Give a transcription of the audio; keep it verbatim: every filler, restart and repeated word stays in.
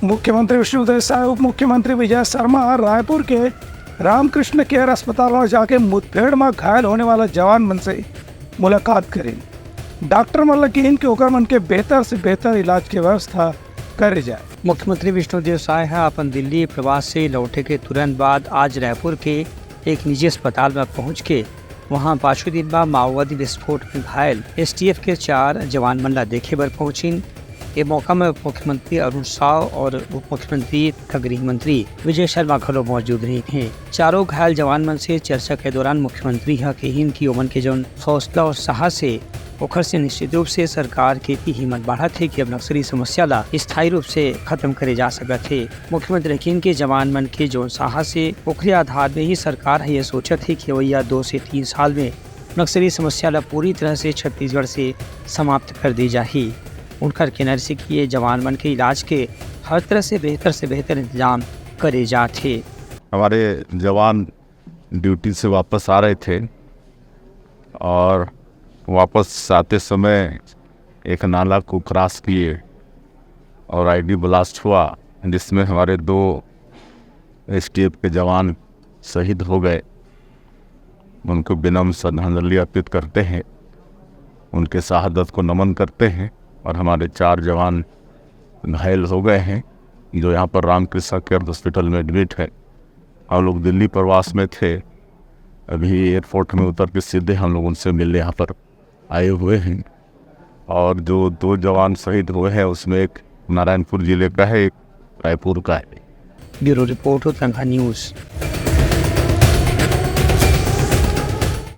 मुख्यमंत्री विष्णुदेव साय, उप मुख्यमंत्री विजय शर्मा रायपुर के रामकृष्ण केयर अस्पताल म जाके मुठभेड़ म घायल होने वाला जवान मन से मुलाकात करिन। डॉक्टर मन ल किहिन कि ओकर मन के बेहतर से बेहतर इलाज के व्यवस्था करे जाए। मुख्यमंत्री विष्णुदेव साय ह अपन दिल्ली प्रवास से लौटे के तुरंत बाद आज रायपुर के एक निजी अस्पताल म पहुंच के वहां पाछू दिन म माओवादी विस्फोट में घायल एसटीएफ के चार जवान मन ला देखे बर पहुंचिन। ए मौका में उप मुख्यमंत्री अरुण साव और उप मुख्यमंत्री तथा गृह मंत्री विजय शर्मा घलो मौजूद रहिन हे। चारों घायल जवान मन से चर्चा के दौरान मुख्यमंत्री ह कहिन कि ओमन के जौन हौसला और साहस हे, ओखर से निश्चित रूप से सरकार के भी हिम्मत बढ़त हे कि अब नक्सली समस्या ला स्थायी रूप से खत्म करे जा सकत हे। मुख्यमंत्री ह कहिन कि जवान मन के जौन साहस हे, ओखरे आधार में ही सरकार ह ये सोचत हे कि अवइया दो से तीन साल में नक्सली समस्या ला पूरी तरह से छत्तीसगढ़ से समाप्त कर दी जाही। उनकर कहना रहिसे कि ये जवान मन के इलाज के हर तरह से बेहतर से बेहतर इंतजाम करे जात हे। हमारे जवान ड्यूटी से वापस आ रहे थे और वापस आते समय एक नाला को क्रॉस किए और आईडी ब्लास्ट हुआ, जिसमें हमारे दो एसटीएफ के जवान शहीद हो गए। उनको विनम्र श्रद्धांजलि अर्पित करते हैं, उनके शहादत को नमन करते हैं। और हमारे चार जवान घायल हो गए हैं, जो यहाँ पर रामकृष्ण केयर हॉस्पिटल में एडमिट है। हम लोग दिल्ली प्रवास में थे, अभी एयरपोर्ट में उतर के सीधे हम लोग उनसे मिलने यहाँ पर आए हुए हैं। और जो दो जवान शहीद हुए हैं, उसमें एक नारायणपुर जिले का है, एक रायपुर का है। Bureau report, Uttarakhand news.